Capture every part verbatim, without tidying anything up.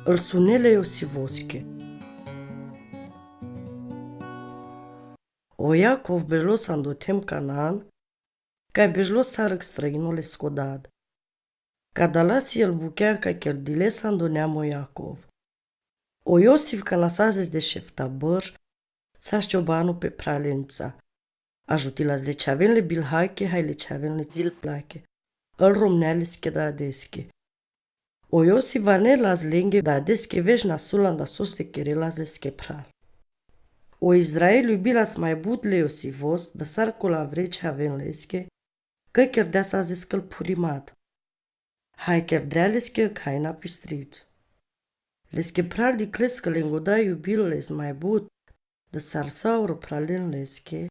Îl sune le Iosivoske. O Iakov bejlo sa ando therm Kanaan, kaj bejlo sarg străino lesko dad. Kadala si îl buchea kaj kerdile sa ando neam o Iakov. O Iosif kana sa zes dešefta bărš, sa ščobano pe phralenca. Ažutilas le čhaven le Bilhake, haj le čhaven le Zilplake. Îl romnea leske dadeske. O Iosif vanelas lenge dadeske veš na sulanda so ste kerelas leske phral. O Izrael ljubilas maj but le Iosivos, da sar kola vre čhaven leske, kaj kerdea sa zeskël phurimat. Haj kerdea leske khajna pistrico. Leske phral dikhle so lengo dad ljubil les maj but, da sar sa oro phralen leske,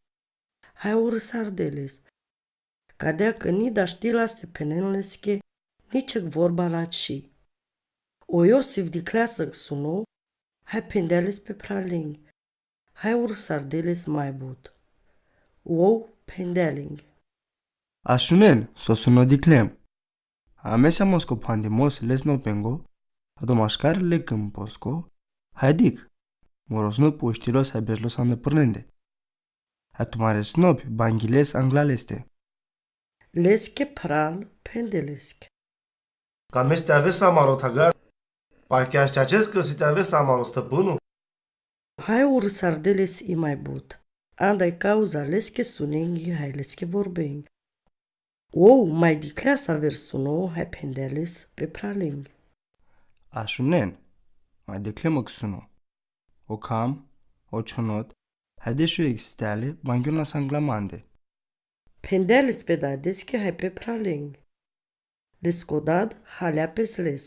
haj urësarde les. Kadea kë ni da štila ste phenen leske ničeg vorba latši. O Iosif dikhlea so suno, haj phendea les pe phralenge, haj urësarde les maj but. Ov phendea lenge: A šunen so suno dikhlem. Ame sa mosko phandi mos le snopengo, a to maškar le kën posko, haj dikh, moro snop uštilo sa bejlo sa ande prnende. A tumare snopi bangji les angla leste. Leske phral phende leske: Ka me ste aver sa maro thagar, pa kaj ščačes kë si te aver sa maro stăpânu? Haj urësarde les i maj but. Andaj kauza leske sunengji haj leske vorbengji. Ov maj dikhlea sa aver suno, haj phendea les pe phralenge: A šunen, maj dikhle mok suno. O kham, o čhonot, haj dešuik steale, bangjona sa angla mande. Phendea les pe dadeske haj pe phralenge. Lesko dad halea pes les: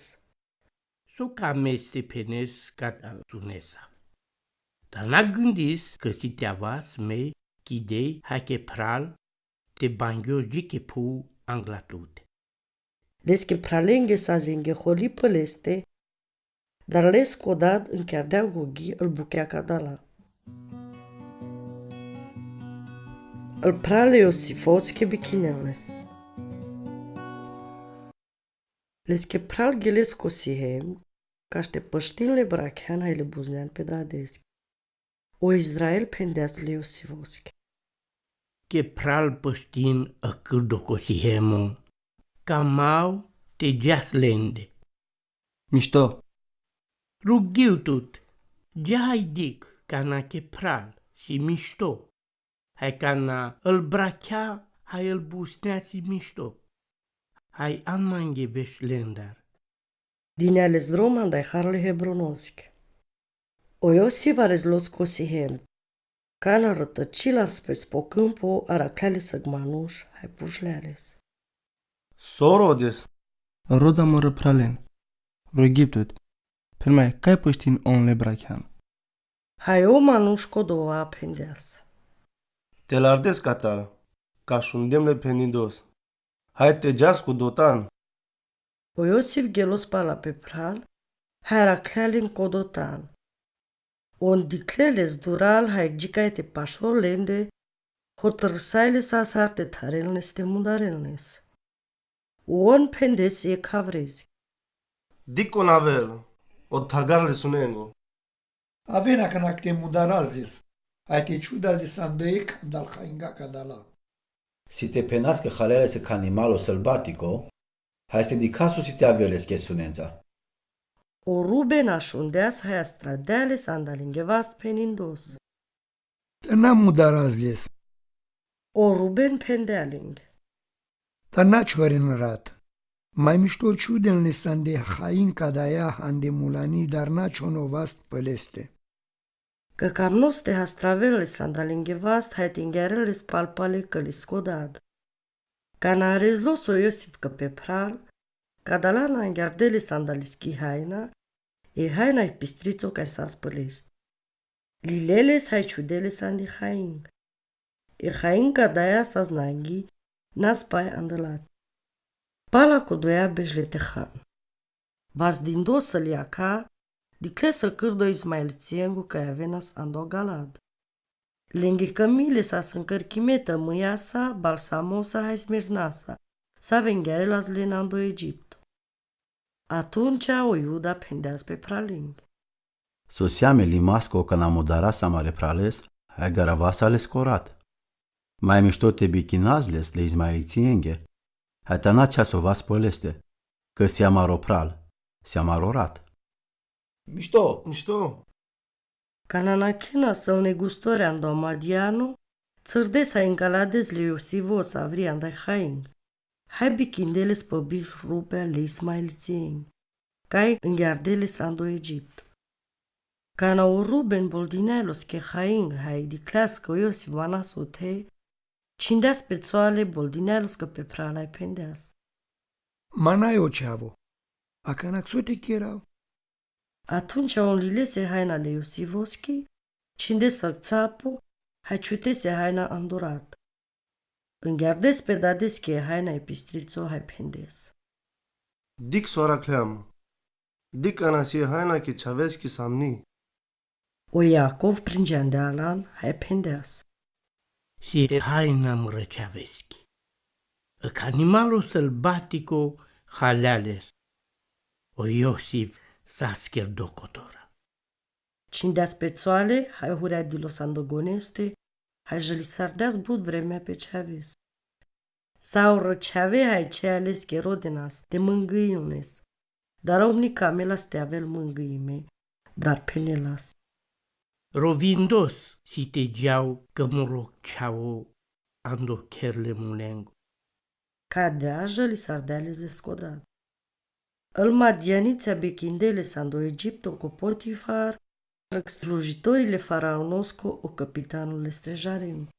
So ka me ste phenes kadala sunesa? Da na gândis kë si te avas me ki dej haj ke phral te bangjos dži ke phuv angla tute. Leske phralenge sa zengje holi pë leste, dar lesko dad ãn kerdea gogi îl buchea kadala. Îl phral le Iosifoske bikhinen les. Leske phral gele lesko Sihem, kaste pështin le brakhean haj le buznean pe dadeske. O Izrael phendeas le Iosifoske: Ke phral pështin akërdo ko Sihemo, ka mau te džas lende. Mišto. Rugiv tut, dža haj dikh kana ke phral si mišto. Haj kana îl brakhea, haj îl buznea si mišto. Haj an mange beš lendar. Dinea les drom andaj har le Hebronoske. O Iosif varezlos ko Sihem. Kana rotăcilas pes po câmpo, arakhlea lesăg manuš, haj pušlea les: So rodes? Roda moro phralen. Rugiv tut, phenmaj kaj pështin on le brakhean. Haj o manuš ko dova phendeas: Te lardes katar, ka šundem le phenindos. Haj te džas ko dotan. O Iosif gelos pala pe phral, haj arakhlea len ko dotan. On dikhle les dural, haj dži kaj te pašol lende, hotrsa le sa sar te tharen les te mudaren les. On phendes jekh avrezi: Dikh on avel, o thagar le sunengo. Aven akana te mudaras les, haj te čhudas les andaj jekh andal hainga kadala. Si te phenas kë halea les jekh animalo selvatiko, haj ste dikha so si te aver leske sunenca. O Ruben ašundeas, haj astradea les andalenge vast phenindos: Te na mudaras les. O Ruben phendea lenge: Ta na čhoren rat. Maj mišto čhuden les ande hain kadaja hande mulani, dar na čhono vast pë leste. Kë kamno ste hastraver les andalenge vast, haj tingjare les pal pale kë lesko dad. Kana rezlos o Iosif kë pe phral, kadala nangjarde les andaleski hajna, e hajna i pistrico kaj sas pë leste. Lile les, haj čhude les ande hain. E hain kadaja sas nangji, na spaja andalate. Pala ko doja bežle te han. Vazdindos sel jakha, dikhle sel krdo Izmaelcengo kaj avenas ando Galad. Lenge kamiles sas ãkrkime tã mãjasa, balsamosa haj smirnasa, sa vengjarelas len ando Egjipto. Atumčea o Iuda phendeas pe pralenghe: So siame limasko kana mudaraš amare prales, haj garavasa lesko rat. Maj mišto te bikinaš les le Izmaelićijenge, haj tana čhasovas pe leste, ka si amaro pral, si amaro rat. Mišto, mišto. Kana nakhena sel negustori ando Madjano, crdes haj inkalades le Josivos avri anda Hain, haj bikinde les pe biš rubea le Izmaelićijenge, kaj ingjarde les ando Eđipto. Kana o Ruben boldinea los ke Hain, haj dikleas ko Josif manas ote, čhindeas pe coale, boldinea los ka pe prala haj phendeas: Manaj o čhavo, akana so te kerav? Atumčea on lilese hajna le Josivoski, čhindese akcapo, haj čutese hajna ando rat. Ingjardes pe dades ke hajna e pistrico haj phendes: Dikh so arakhleam, dikh ana si hajna ke čhaveski samni. O Jakov prinđea ande alan haj phendeas: Si hajna mre čhaveski. Akana malo sel batiko halea les. O Josif sasker do kotora. Čhindeas pe coale, haj hurea dilos ando goneste, haj žalisardeas but vreme pe čhaves. Sa o rčhave haj čhea leske rodenas te mangãin les. Darovni kamelas te avel mangãime, dar phenelas: Rovindos si te džav ka mrok čhavo ando kher le mulengo. Ka dea žalisardea les lesko dad. Al Madjanića bikinde les ando Eđipto ko Potifar, služitori le faraonosko, o kapitano le strežarengo.